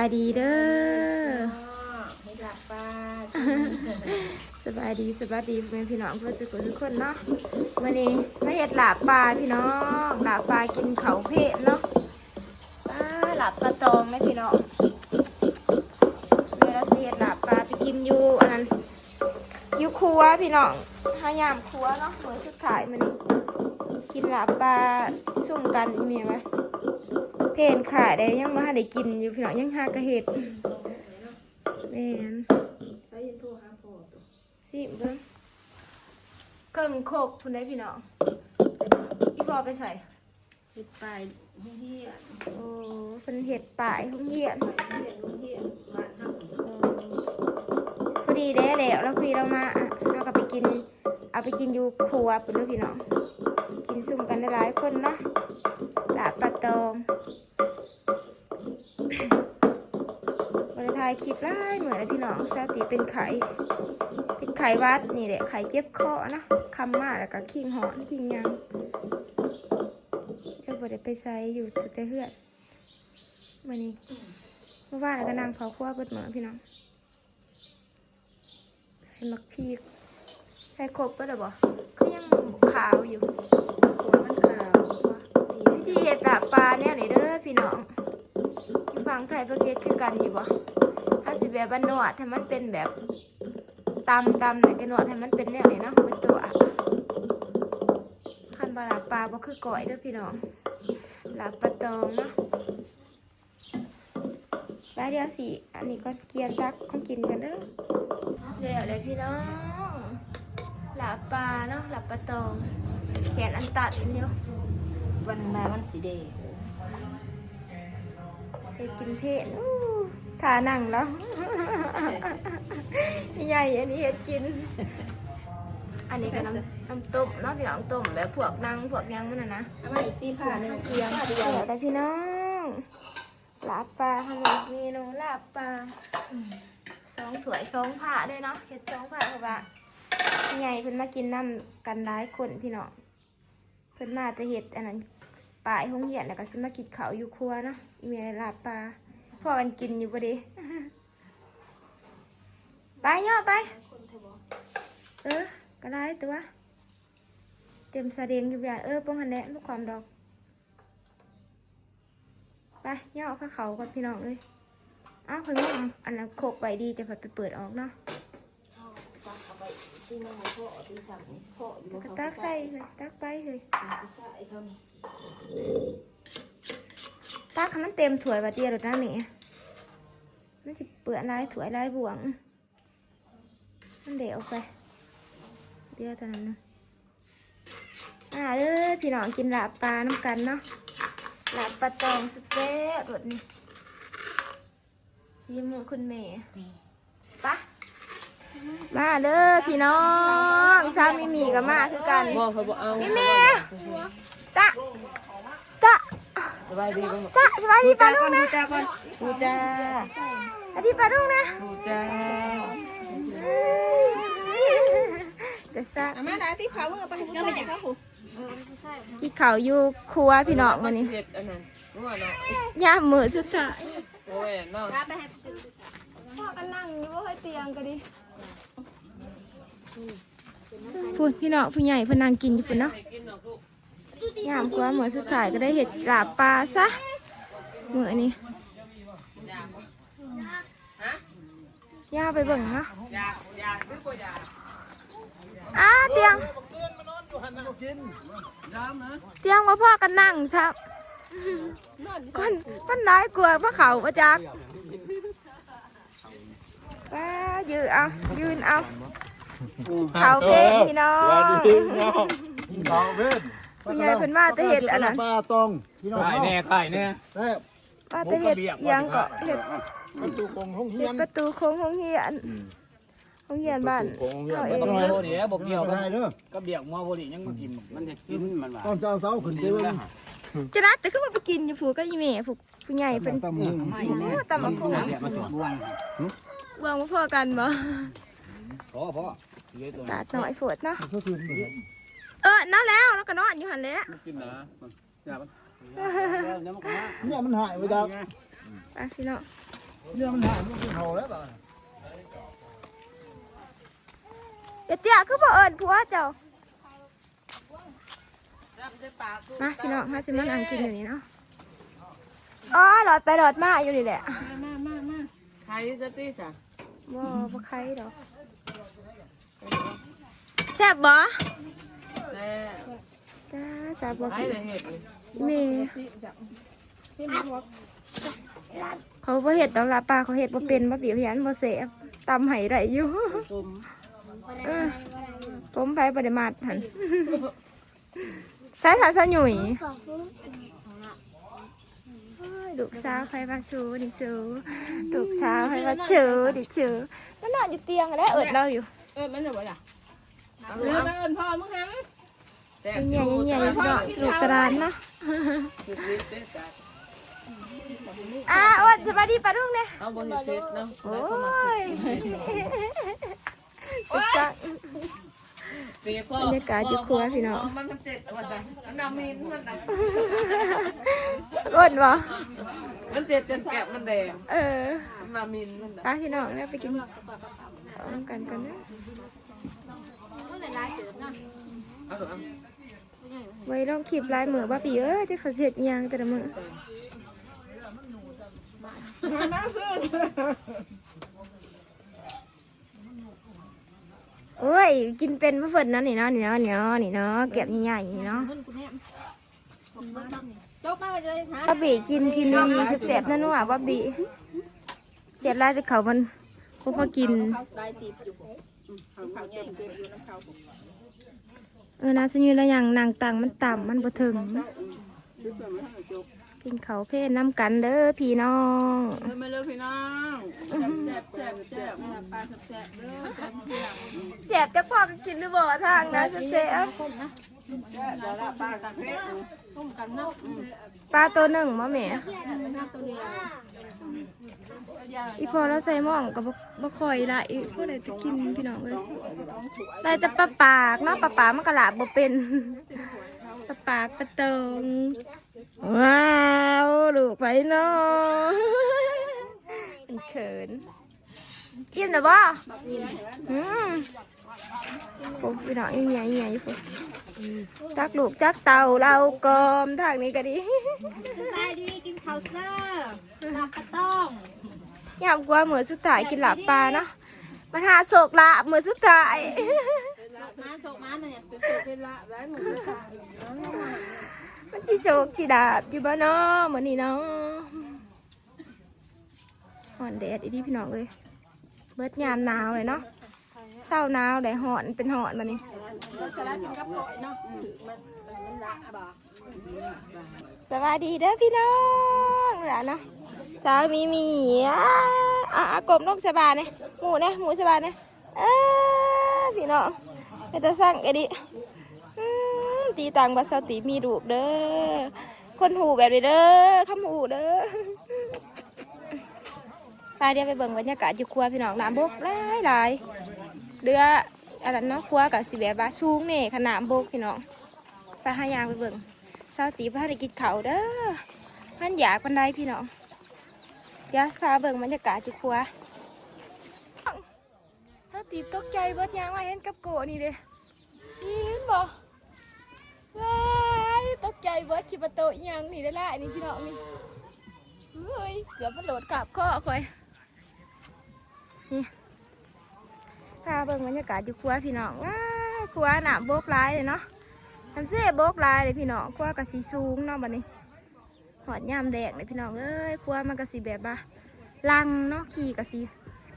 ສະບາຍດີເດີ ເຮັດລາບປາ ສະບາຍດີ ສະບາຍດີພໍ່ແມ່ພີ່ນ້ອງເບິດສູ່ຜູ້ສູ່ຄົນເນາະ. ມື້ນີ້ມາເຮັດລາບປາພີ່ນ້ອງ ລາບປາກິນເຂົ້າເພນເນາະ. ປາ ລາບປາຕອງເດ້ພີ່ນ້ອງ. ແມ່ລາວຊິເຮັດລາບປາໄປກິນຢູ່ອັນນັ້ນ ຢູ່ຄົວພີ່ນ້ອງ ຫາຍາມຄົວເນາະ. ມື້ສຸດທ້າຍມື້ນີ້ ກິນລາບປາຊຸມກັນ ອີແມ່ວ່າ ເພນຂາຍໄດ້ ຍັງບໍ່ທັນໄດ້ກິນຢູ່ພີ່ນ້ອງ ຍັງຫາກະເຮັດ. ແມ່ນ ໃສ່ໂທຫາພໍ່ ຊິມເບິ່ງ ເຄິ່ງຄົກພຸ້ນເດ້ພີ່ນ້ອງ. ອີພໍ່ໄປໃສ? ເຮັດປ້າຍໂຮງຮຽນ. ໂອ້ ເພິ່ນເຮັດປ້າຍໂຮງຮຽນ ປ້າຍໂຮງຮຽນ ໂຮງຮຽນບ້ານເຮົາ. ໂອ້ ພໍດີແດ່ແລ້ວ ແລ້ວພໍດີລາວມາ ເຮົາກໍໄປກິນ ເອົາໄປກິນຢູ່ຄົວພຸ້ນເດີພີ່ນ້ອງ. ກິນຊຸມກັນຫຼາຍໆຄົນເນາະ ລາບປາຕອງ. ບໍ່ໄດ້ຖ່າຍຄລິບຫຼາຍມື້ແລ້ວພີ່ນ້ອງ ຊາວຕີເປັນໄຂ້ ເປັນໄຂ້ຫວັດນີ້ແຫຼະ ໄຂ້ເຈັບຄໍເນາະ. ຄ່ຳມາແລ້ວກໍຄີງຮ້ອນຄີງຫຍັງ ເລີຍບໍ່ໄດ້ໄປໃສ ຢູ່ແຕ່ເຮືອນມື້ນີ້. ມື້ວານກໍນັ່ງເຝົ້າຄົວເບິດມື້ພີ່ນ້ອງ. ໃສ່ໝາກພິກ ໃສ່ຄົບເບິດແລ້ວບໍ່? ຄືຍັງຂາວຢູ່ ຂົວມັນຂາວ. ວິທີເຮັດລາບປາແນວນີ້ເດີພີ່ນ້ອງ ຢູ່ຝັ່ງໄທເພິ່ນເຮັດຄືກັນຢູ່ບໍ່? ເຮົາຊິແບບວ່ານວດໃຫ້ມັນເປັນແບບ ຕຳ ຕຳ ແລ້ວກໍນວດໃຫ້ມັນເປັນແນວນີ້ເນາະ ເປັນຕົວ. ຄັນວ່າລາບປາບໍ່ຄືກ້ອຍເດີພີ່ນ້ອງ ລາບປາຕອງເນາະ. ໄປ ດຽວຊິ ອັນນີ້ກ່ອນ ກຽມຕັກຂອງກິນກ່ອນເດີ. ແລ້ວແຫຼະພີ່ນ້ອງ ລາບປາເນາະ ລາບປາຕອງ ແຂນອັນຕັນຢູ່ ວັນໜ້າມັນຊິແດງ ໄດ້ກິນເພນ. ອູ້ ທ່ານັ່ງລາວ ໃຫຍ່ ອັນນີ້ເຮັດກິນ. ອັນນີ້ກໍນ້ຳ ນ້ຳຕົ້ມເນາະພີ່ນ້ອງ ຕົ້ມແບບພວກໜັງພວກຫຍັງມັນຫັ້ນນະ. ເອົາໄວ້ຕີຜ້າໜຶ່ງ ກຽມ ແລ້ວແຫຼະພີ່ນ້ອງ. ລາບປາ ເຮົາມີເມນູລາບປາ ສອງຖ້ວຍສອງພາເດ້ເນາະ ເຮັດສອງພາ ເພາະວ່າຜູ້ໃຫຍ່ເພິ່ນມາກິນນຳກັນຫຼາຍຄົນພີ່ນ້ອງ. ເພິ່ນມາແຕ່ເຮັດອັນນັ້ນ ປ້າຍໂຮງຮຽນ ແລ້ວກໍຊິມາກິນເຂົ້າຢູ່ຄົວເນາະ. ອີແມ່ລາບປາ ພໍ້ກັນກິນຢູ່ບໍ່ເດ? ໄປເຍາະໄປ ເອີ ກໍຫຼາຍຕົວະ ເຕັມສະເດັງຢູ່. ເອີ ປົງຫັ້ນແຫຼະ ບໍ່ຄວາມດອກ. ໄປ ເຍາະພາເຂົ້າກ່ອນພີ່ນ້ອງເອີຍ. ອ້າວ ຂ້ອຍມີອັນນັ້ນຄົກໄວ້ດີ ຈະພັດໄປເປີດອອກເນາະ. ຕັກໃສ່ເຮີ້ຍ ຕັກໄປເຮີ້ຍ ຕັກໃຫ້ມັນເຕັມຖ້ວຍບາດດຽວໂລດນະແມ່. ມັນຊິເປື້ອນຫຼາຍຖ້ວຍຫຼາຍບ່ວງ. ມັນເດອອກໄປ ດຽວເທົ່ານັ້ນນະ. ມາເດີພີ່ນ້ອງ ກິນລາບປານຳກັນເນາະ ລາບປາຕອງແຊບໆ ໂລດນີ້ ສີມືຄຸນແມ່. ປະ ມາເດີພີ່ນ້ອງ ຊາວມີມີກໍມາຄືກັນ. ບໍ່ ຂ້ອຍບໍ່ເອົາ ມີມີ ຕະ ຕະ ສະບາຍດີ ຕະ ສະບາຍດີປ້າລຸງນະ. ຮູ້ຈັກກ່ອນ ຮູ້ຈັກ ສະບາຍດີປ້າລຸງນະ. ຮູ້ຈັກ ກະຊະ ເອົາມາລະ ຕິເຂົ້າ ມຶງເອົາໄປໃຫ້ຜູ້ຊາຍເຂົາ. ກິນເຂົ້າຢູ່ຄົວພີ່ນ້ອງມື້ນີ້ ເຮັດອັນນັ້ນ ຍາມມື້ສຸດທ້າຍ. ໂອ້ຍເນາະ ພໍ້ກັນນັ່ງຢູ່ເຮີ້ຍ ຕຽງກໍດີ. ພຸ້ນພີ່ນ້ອງ ຜູ້ໃຫຍ່ເພິ່ນນັ່ງກິນຢູ່ພຸ້ນເນາະ. ຍາມກວ່າມື້ສຸດທ້າຍກໍໄດ້ເຮັດລາບປາຊະມື້ນີ້. ຢ່າໄປເບິ່ງເນາະ. ອ້າ ຕຽງ ຕຽງບໍ່ພໍ້ກັນນັ່ງຊະ ມັນ ມັນຫຼາຍກວ່າພາເຂົ້າປະຈັກ. ປ້າ ຢືນເອົາ ຢືນເອົາ ເຂົ້າເພນພີ່ນ້ອງ ເຂົ້າເພນ. ຜູ້ໃຫຍ່ເພິ່ນມາແຕ່ເຮັດອັນນັ້ນ ປາຕອງພີ່ນ້ອງ ຂາຍແດ່ ຂາຍແດ່ ແຊບ. ມາແຕ່ເຮັດຫຍັງເກາະ ເຮັດປະຕູໂຂງໂຮງຮຽນ ເຮັດປະຕູໂຂງໂຮງຮຽນ ໂຮງຮຽນບ້ານເຮົາເອງ. ບໍ່ກ່ຽວກັບ ກັບວຽກໝໍໂບລິຍັງມາກິນ ມັນເຮັດກິນ ມັນວ່າ ຕອນເຊົ້າໆຂຶ້ນໄປເບິ່ງ ຈະນັດແຕ່ຄືວ່າໄປກິນຢູ່ຜູ້ກັບອີ່ແມ່ຜູ້ ຜູ້ໃຫຍ່ເພິ່ນ ຕຳບັກຫຸ່ງ ໂອ້ ຕຳບັກຫຸ່ງ ແຊບມາຈອດ ບວງ ບວງບໍ່ພໍ້ກັນບໍ່? ພໍ ພໍ ຕາດນ້ອຍໂພດເນາະ. ເອີ ນັ້ນແລ້ວ ລາວກໍນອນຢູ່ຫັ້ນແຫຼະ ກິນນະ ຢ່າມັນ ເຍມັນຫາຍໄປດອກ. ໄປພີ່ນ້ອງ ເມຍມັນຫາລູກກິນເຂົ້າແລ້ວບາດ. ເອເຕຍ ຄືບໍ່ເອີ້ນຜົວເຈົ້າ? ມາພີ່ນ້ອງ ເຮົາຊິມານັ່ງກິນຢູ່ນີ້ເນາະ. ອໍ ຫຼອດໄປຫຼອດມາຢູ່ນີ້ແຫຼະ. ມາ ມາ ມາ ມາ. ໄຂ່ສະຕິສະ? ບໍ່ ບໍ່ໄຂ່ດອກ. ແຊບບໍ່? ແຊບ. ຈ້າ ສາວບໍ່ກິນ ໄປເຮັດນີ້ ແມ່ ເຂົາບໍ່ເຮັດດອກລາບປາ ເຂົາເຮັດບໍ່ເປັນ ບໍ່ປີວຫຍັງ ບໍ່ແຊບ ຕຳໃຫ້ໄດ້ຢູ່. ເອີ ຜົມໃຜບໍ່ໄດ້ມັດຫັ້ນ. ໃສ່ສາສະຫຍຸຍ. ໂອ້ຍ ລູກສາວໃຜວ່າຊູນີ້ຊູ ລູກສາວໃຜວ່າຊູນີ້ຊູ ມັນນອນຢູ່ຕຽງແຫຼະ ເອີ້ນລາວຢູ່. ເອີ້ນມັນບໍ່ລະ? ເອີ້ນມາເອີ້ນພໍ່ມຶງຫັ້ນ. ແຊບ ເຫຍໆໆ ຢູ່ເນາະ ລູກກະດານນະ. ອ່າ ໂອນ ສະບາຍດີປ້າລຸງແດ່. ເຮົາບໍ່ເຮັດເຜັດເນາະ. ໂອ້ຍ ເປັນຈັ່ງ ບັນຍາກາດຢູ່ຄົວພີ່ນ້ອງ. ມັນເຈັບວ່າຊັ້ນ ມັນໜ້າໝິ່ນ ມັນໜ້າ ໂອນບໍ່? ມັນເຈັບຈົນແກ້ມມັນແດງ. ເອີ ມັນໜ້າໝິ່ນ ມັນໜ້າ ໄປພີ່ນ້ອງ ເດີ ໄປກິນເຂົ້ານຳກັນກ່ອນເດີ. ບໍ່ໄດ້ລົງຄລິບຫຼາຍມື້ ບາບີເອີຍ ແຕ່ເຂົາຊິເຮັດອີ່ຫຍັງແຕ່ລະມື້. ໂອ້ຍ ກິນເປັນບໍ່ເພິ່ນເນາະ ນີ້ເນາະ ນີ້ເນາະ ນີ້ເນາະ ແກ້ມໃຫຍ່ໆ ນີ້ເນາະ. ບາບີກິນ ກິນດີໆ ແຊບໆ ນົວໆ ບາບີ. ເສຍດາຍແຕ່ເຂົາມັນບໍ່ພໍກິນ. ເອີ ນາງຊະຍືນລະຍັງນັ່ງຕັ່ງ ມັນຕ່ຳ ມັນບໍ່ເຖິງ. ກິນເຂົ້າເພນນຳກັນເດີພີ່ນ້ອງ. ເອີ ມາເດີພີ່ນ້ອງ ແຊບໆໆໆ ປາແຊບໆເດີ. ແຊບຈັກພໍກະກິນຫຼືບໍ່ ທາງນາແຊບໆ. ແຊບແລ້ວລະ ປາກະເພນ ຕົ້ມກັນເນາະ. ປາໂຕໜຶ່ງບໍ່ແມ່? ອີ່ພໍ່ລາວໃສ່ໝ້ອງກະບໍ່ ບໍ່ຄ່ອຍຫຼາຍ ພໍໄດ້ແຕ່ກິນພີ່ນ້ອງເອີຍ. ໄດ້ແຕ່ປາປາກເນາະ ປາປາກມັນກະລາບບໍ່ເປັນ ປາປາກປາຕອງ. ວ້າວ ລູກໃຜເນາະ ເຂີນ. ອີ່ມແລ້ວບໍ່? ອືມ ໂອ້ ພີ່ນ້ອງ ອີ່ຫຍັງ ອີ່ຫຍັງຢູ່ພຸ້ນ. ຈັກລູກຈັກເຕົ້າລາວກອມ ທາງນີ້ກະດີ. ສະບາຍດີ ກິນເຂົ້າເດີ ລາບປາຕອງ. ຍາມກວ່າມື້ສຸດທ້າຍກິນລາບປາເນາະ ມາຫາໂຊກລາບມື້ສຸດທ້າຍ. ມາໂຊກມາມື້ນີ້ ເປັນໂຊກເປັນລາບຫຼາຍມື້ສຸດທ້າຍ. ມັນຊິໂຊກຊິລາບຢູ່ບໍ່ເນາະ ມື້ນີ້ເນາະ? ຮ້ອນແດດອີ່ຫຼີພີ່ນ້ອງເອີຍ ເບິດຍາມໜາວເລີຍເນາະ. ເຊົ້າໜາວແດດ ຮ້ອນເປັນຮ້ອນບາດນີ້. ສະບາຍດີເດີພີ່ນ້ອງ ລະເນາະ ສາວມີມີ. ອາ ອາ ອາ ກົ້ມລົງສະບາຍແດ່ ໝູ່ແດ່ ໝູ່ສະບາຍແດ່. ເອີ ພີ່ນ້ອງ ເປັນຕາຊັງກະດີ. ອືມ ຕີຕ່າງວ່າສາວຕີບມີລູກເດີ ຄົນຮູ້ແບບນີ້ເດີ ຄຳຮູ້ເດີ. ໄປ ດຽວໄປເບິ່ງບັນຍາກາດຢູ່ຄົວພີ່ນ້ອງ ນ້ຳບົກຫຼາຍໆ. ເຫຼືອອັນນັ້ນເນາະ ຄົວກະຊິແບບວ່າສູງແດ່ ຄັນນ້ຳບົກພີ່ນ້ອງ. ໄປ ເຮົາຍ່າງໄປເບິ່ງ. ສາວຕີບບໍ່ທັນໄດ້ກິນເຂົ້າເດີ ມັນຢາກປານໃດພີ່ນ້ອງ. ດຽວພາເບິ່ງບັນຍາກາດຢູ່ຄົວ. ສາວຕີບຕົກໃຈເບິດ ຍ່າງມາເຫັນກັບໂກະນີ້ເດ້ ນີ້ເຫັນບໍ່? ວ້າຍ ຕົກໃຈເບິດ ຄິດວ່າໂຕອີ່ຫຍັງນີ້ ຫຼາຍໆ ນີ້ພີ່ນ້ອງນີ້. ເຮີ້ຍ ເກືອບມັນໂດດກາບຄໍຂ້ອຍ. ນີ້ ພາເບິ່ງບັນຍາກາດຢູ່ຄົວພີ່ນ້ອງ. ວ້າຍ ຄົວນ້ຳບົກຫຼາຍເລີຍເນາະ ນ້ຳເຊບົກຫຼາຍເລີຍພີ່ນ້ອງ. ຄົວກະຊິສູງເນາະບາດນີ້. ຮອດຍາມແລ້ງເລີຍພີ່ນ້ອງເອີຍ ຄົວມັນກະຊິແບບວ່າລັງເນາະ ຂີ້ກະຊິ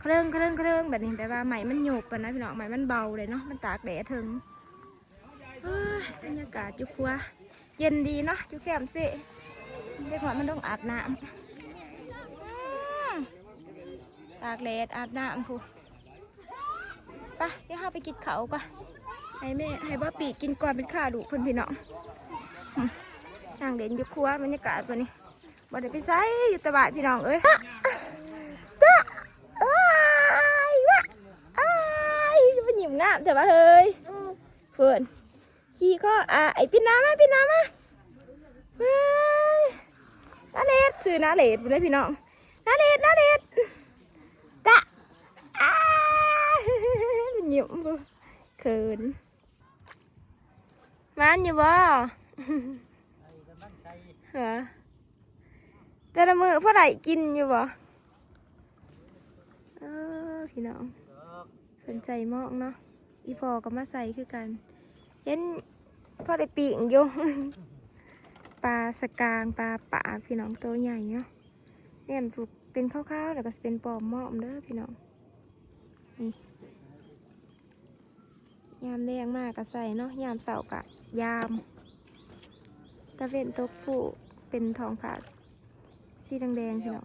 ຄະເລິງຄະເລິງຄະເລິງແບບນີ້ ແບບວ່າໄມ້ມັນໂຍບຫັ້ນນະພີ່ນ້ອງ ໄມ້ມັນເບົາເລີຍເນາະ ມັນຕາກແດດເຖິງ. ເອີຍ ບັນຍາກາດຢູ່ຄົວເຢັນດີເນາະ ຢູ່ແຄມເຊ. ເດັກນ້ອຍມັນລົງອາບນ້ຳ ອືມ ຕາກແດດອາບນ້ຳພຸ້ນ. ໄປ ດຽວເຮົາໄປກິນເຂົ້າກ່ອນ ໃຫ້ແມ່ ໃຫ້ບອບບີ້ກິນກ່ອນ ເປັນຂ້າລູກເພິ່ນພີ່ນ້ອງ. ນັ່ງຫຼິ້ນຢູ່ຄົວ ບັນຍາກາດມື້ນີ້ ບໍ່ໄດ້ໄປໃສ ຢູ່ແຕ່ບ້ານພີ່ນ້ອງເອີຍ. ຕະ ຕະ ເອີຍ ວ້າ ເອີຍ ມັນຍິ້ມງາມແທ້ວ່າເຮີ້ຍ. ພຸ້ນ ຂີ່ຄໍ ອາ ໄອ້ ປິ່ນໜ້າມາ ປິ່ນໜ້າມາ. ເຮີ້ຍ ນາເລດ ຊື່ນາເລດພຸ້ນເດ້ພີ່ນ້ອງ. ນາເລດ ນາເລດ ເຂີນ ໝານຢູ່ບໍ່? ຫວາ ແຕ່ລະມື້ພໍໄດ້ກິນຢູ່ບໍ່? ເອີ ພີ່ນ້ອງ ເພິ່ນໃສ່ໝອກເນາະ ອີ່ພໍ່ກໍມາໃສ່ຄືກັນ ເຫັນພໍໄດ້ປີ້ງຢູ່ ປາສະກາງ ປາປາກ ພີ່ນ້ອງ ໂຕໃຫຍ່ເນາະ ແນມຜູ້ເປັນຂາວໆ ແລ້ວກໍຊິເປັນປອມໝອກເດີພີ່ນ້ອງ ນີ້ ຍາມແລງມາກໍໃສ່ເນາະ ຍາມເຊົ້າກໍຍາມ ຕາເວັນຕົກພຸເປັນທ້ອງຟ້າສີແດງໆ ພີ່ນ້ອງ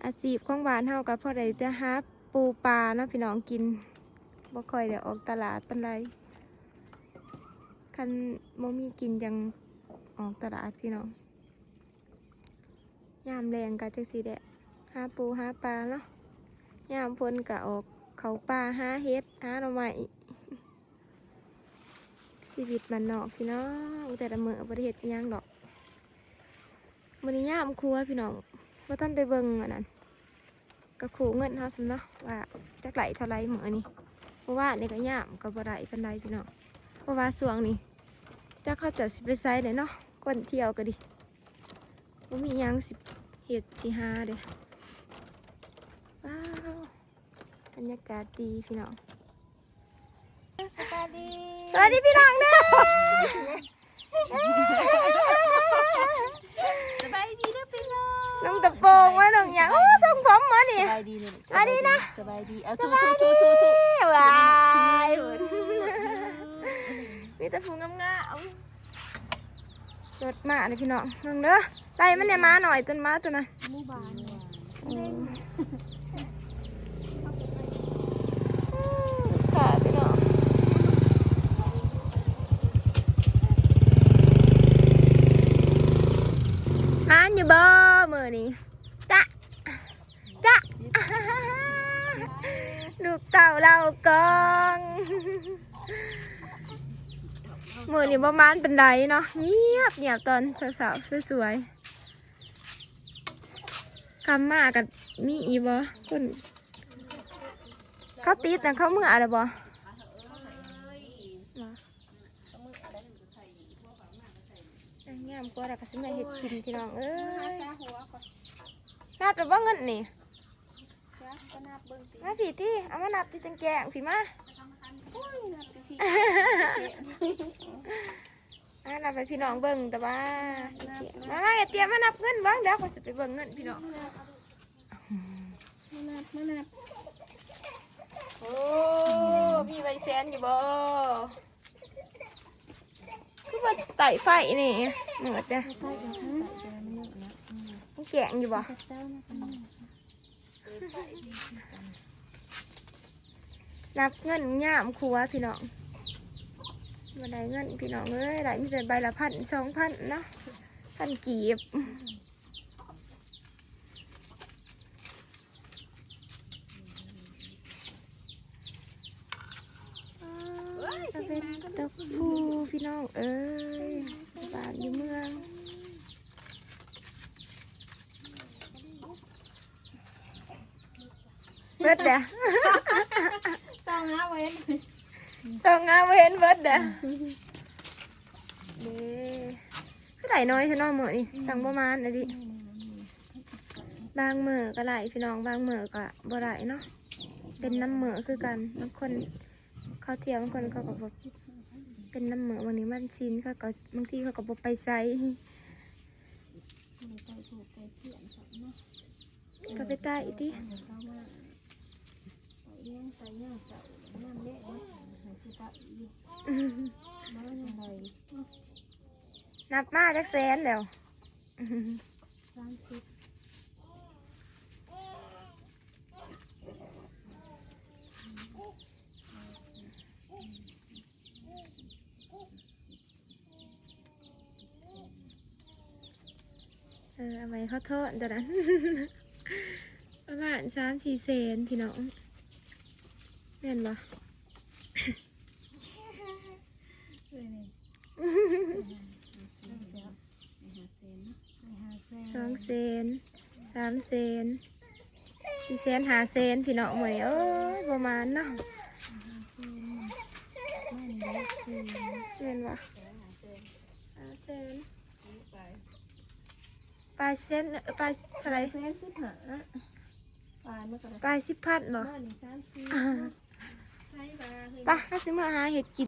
ອາຊີບຂອງບ້ານເຮົາກໍພໍໄດ້ແຕ່ຫາປູປາເນາະພີ່ນ້ອງກິນ ບໍ່ຄ່ອຍໄດ້ອອກຕະຫຼາດປານໃດ ຄັນບໍ່ມີກິນຈັ່ງອອກຕະຫຼາດພີ່ນ້ອງ. ຍາມແລງກໍຈັ່ງຊີ້ແຫຼະ ຫາປູຫາປາເນາະ ຍາມຝົນກໍອອກເຂົ້າປ່າຫາເຫັດຫາໜໍ່ໄມ້ ຊີວິດບ້ານນອກພີ່ນ້ອງ ແຕ່ລະມື້ບໍ່ໄດ້ເຮັດອີ່ຫຍັງດອກ. ມື້ນີ້ຍາມຄົວພີ່ນ້ອງ ບໍ່ທັນໄປເບິ່ງອັນນັ້ນ ກະຄູ່ເງິນເຮົາຊັ້ນເນາະ ວ່າຈັກໄດ້ເທົ່າໃດມື້ນີ້ ເມື່ອວານນີ້ກໍຍາມກໍບໍ່ໄດ້ປານໃດພີ່ນ້ອງ ເພາະວ່າຊ່ວງນີ້ຈັກເຂົາເຈົ້າຊິໄປໃສແຫຼະເນາະ ຄົນທ່ຽວກໍດີ ບໍ່ມີຫຍັງຊິເຮັດຊິຫາເດ້. ວ້າວ ບັນຍາກາດດີພີ່ນ້ອງ. ສະບາຍດີ ສະບາຍດີພີ່ນ້ອງເດີ ສະບາຍດີເດີພີ່ນ້ອງ ນຸ່ງຕະໂປງມານຸ່ງຫຍັງ ໂອ້ ຊົງຜົມມານີ້ ສະບາຍດີເດີ ສະບາຍດີນະ ສະບາຍດີ ເອົາ ສະບາຍດີ ທຸໆໆໆ ວ້າຍ ມີແຕ່ຜູ້ງາມໆ ລົດມາເດີພີ່ນ້ອງ ເບິ່ງເດີ ໄລ່ມັນແດ່ ໝານ້ອຍຕົວ ໝາຕົວນັ້ນ ໝູ່ບ້ານ ໂອ້ ລູກຄ້າພີ່ນ້ອງ ໝານຢູ່ບໍ່ມື້ນີ້? ຈະ ຈະ ລູກເຕົ້າເລົ່າກອງ ມື້ນີ້ບໍ່ໝານປານໃດເນາະ ງຽບໆ ຕອນເຊົ້າໆ ສວຍໆ ຄ່ຳມາກໍມີອີກບໍ່ ຄົນເຂົາຕິດນະ ເຂົາເມືອແລ້ວບໍ່? ຍາມກວ່າແລ້ວກໍຊິມາເຮັດກິນພີ່ນ້ອງເອີຍ ນັບແລ້ວບໍ່ເງິນນີ້? ມາພີ້ຕິ ເອົາມານັບຢູ່ຈັ່ງແຈ້ງພີ້ມາ ມານັບໃຫ້ພີ່ນ້ອງເບິ່ງຕະຫວາ ມາ ມາ ເຕຍມານັບເງິນເບິ່ງ ດຽວຂ້ອຍຊິໄປເບິ່ງເງິນພີ່ນ້ອງ ມານັບ ມານັບ ໂອ້ ມີໃບແສນຢູ່ບໍ່? ຄືວ່າໄຕ້ໄຟນີ້ ມືດເດ້ ມັນແຈ້ງຢູ່ບໍ່? ນັບເງິນຍາມຄົວພີ່ນ້ອງ ບໍ່ໄດ້ເງິນພີ່ນ້ອງເອີຍ ໄດ້ມີແຕ່ໃບລະພັນສອງພັນເນາະ ພັນກີບ. ຕາເວັນຕົກພຸພີ່ນ້ອງເອີຍ ບ້ານຢູ່ເມືອງ ເບິດເດ້ ສ່ອງຫາບໍ່ເຫັນ ສ່ອງຫາບໍ່ເຫັນ ເບິດເດ້ ເດ້ ຄືໄດ້ໜ້ອຍແທ້ເນາະມື້ນີ້ ຕັ້ງປະມານອັນນີ້ ບາງມື້ກໍໄດ້ພີ່ນ້ອງ ບາງມື້ກໍບໍ່ໄດ້ເນາະ ເປັນນຳມື້ຄືກັນ ບາງຄົນເຂົາທ່ຽວ ບາງຄົນເຂົາກໍບໍ່ ເປັນນຳມື້ ບາງມື້ວັນສິນເຂົາກໍ ບາງທີເຂົາກໍບໍ່ໄປໃສ ກໍໄປໄຕ້ຕິ ນັບມາຈັກແສນແລ້ວ? ສາມສິບ ເອີ ເອົາໄວ້ເຂົາທອນຕົວນັ້ນ ປະມານສາມສີ່ແສນພີ່ນ້ອງ ແມ່ນບໍ່? ສອງແສນ ສາມແສນ ສີ່ແສນ ຫ້າແສນ ພີ່ນ້ອງເອີຍ ໂອ້ຍ ບໍ່ມານເນາະ ແມ່ນບໍ່? ຫ້າແສນ ປາຍແສນ ເອີ ປາຍເທົ່າໃດ? ແສນສິບຫ້າ ປາຍມັນກໍໄດ້ ປາຍສິບພັນບໍ່? ມື້ນີ້ສາມສິບ ໄປ ເຮົາຊິເມືອຫາເຮັດກິນ.